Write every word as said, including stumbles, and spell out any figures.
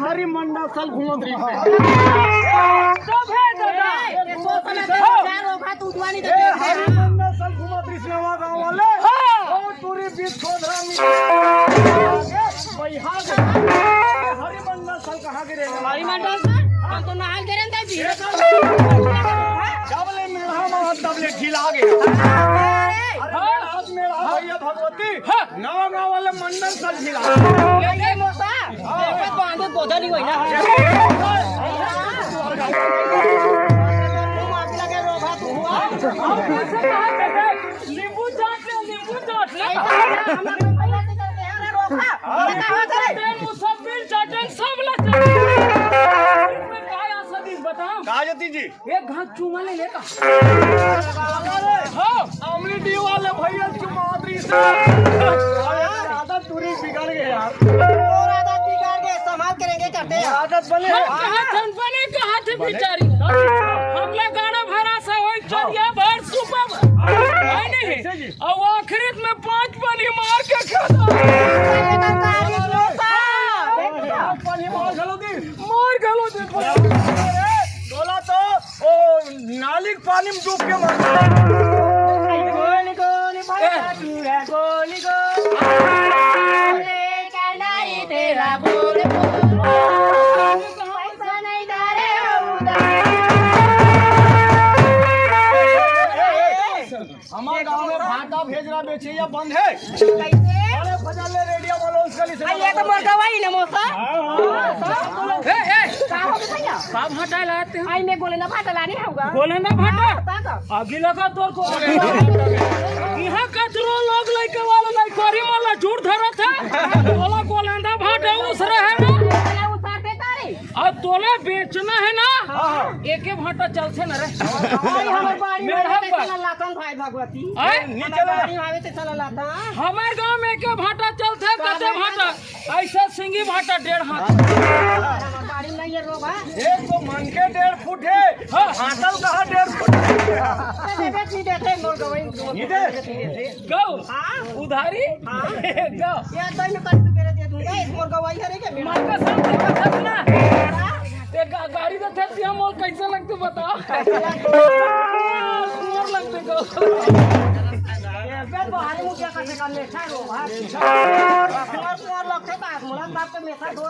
हरि मंडल सल घूमत रहिस। सब है दादा। ए, ए, सोच समझ के जा, रोका तू दुआ नहीं ए, देते। हरि मंडल सल घूमत रहिस नवा गाँव वाले। हाँ। ओ टूरी बीच खोदरा में। बैहा दे। हरि मंडल सल कहाँ गिरे? हरि मंडल सल? हम तो नहाल गिरे थे जी। जब ले मेरा मार तब ले ढीला गया। अरे, आज मेरा भैया भगवती। हाँ। नवा गाँव वाले मंडल सल ढीला। लेके मोसा, लेके बांधे गोदा नहीं होई ना। नींबू चाट ले, नींबू चाट ले। नींबू चाट ले, मुसब्बी चाट ले, सब ले चाट ले। इसमें का आशा दी, बताओ। का जती जी? एक घात चूमा ले लेता। हाँ, अमली डी वाले भैया चुमावत रहिस। अरे यार, आदत पूरी बिगड़ गई यार। और आदत बिगड़ गई, संभाल करेंगे करते हैं। आदत बने। हम कहा थन बने, कहा थे बेचारी। हमला गाड़ा भरा सा होई, चलिया भर सुबह भर। है नहीं? कैसे जी? और आखिरी में पाँच पानी मार के खा। पानी मार घलो दी। मार घलो दी। तोला तो ओ नाली के पानी में डूब के मर। कौन कौन भाई ए। तू है कौन कौन? ले चढ़ाई तेरा बोल बोल। पैसा नहीं डारे उधार। हमारे गांव में भाटा भेजरा बेचे या बंद है। कैसे? अरे भजन ले रेडियो वालों उसका लिए अरे, ये तो मर गवाही ना मौसा। हाँ, हाँ। ए, ए, का हो गया भैया? का भाटा लाते हैं? आई मैं गोलेंदा भाटा लाने आऊंगा। गोलेंदा भाटा? हाँ, का, का? आगी लगा तोर को। यहाँ कचरो लोग लेके वाला नहीं करी वाला झूठ धरत है। बोला गोलेंदा भाटा उस रहे ना। बोला उतार दे तारे। अब तोला बेचना है ना? हाँ, हाँ। एके भाटा चलथे न रे। भाई, हमर बाड़ी में मेरा आवे ते बा- चला लातन भाई भगवती। आय? हमर बाड़ी में आवे ते चला लातन। हमर गांव में एके भाटा चलथे, कते भाटा? ऐसा सिंगी भाटा डेढ़ हाथ। हमर बाड़ी में नहीं है रो भाई। एक तो मन के डेढ़ फुट है, हाँ। भाटल कहाँ डेढ़ फुट है? तो देवे नहीं देते, मोर गवई। नहीं दे। गौ, हाँ। उधारी? हाँ। गौ। ये तो मैं कल मेरे दे दूंगा, एक मोर गवाही है रे के मेरा। मार का साथ में बता ना। हाँ? ते गा-, गाड़ी तो थे, ते मोर कैसे लगते बता? मोर लगते गौ। ये बे बाहर मुझे कैसे कर ले, खा लो, हाँ। मोर, मोर लगते बात, मोर बात तो मेरे साथ हो।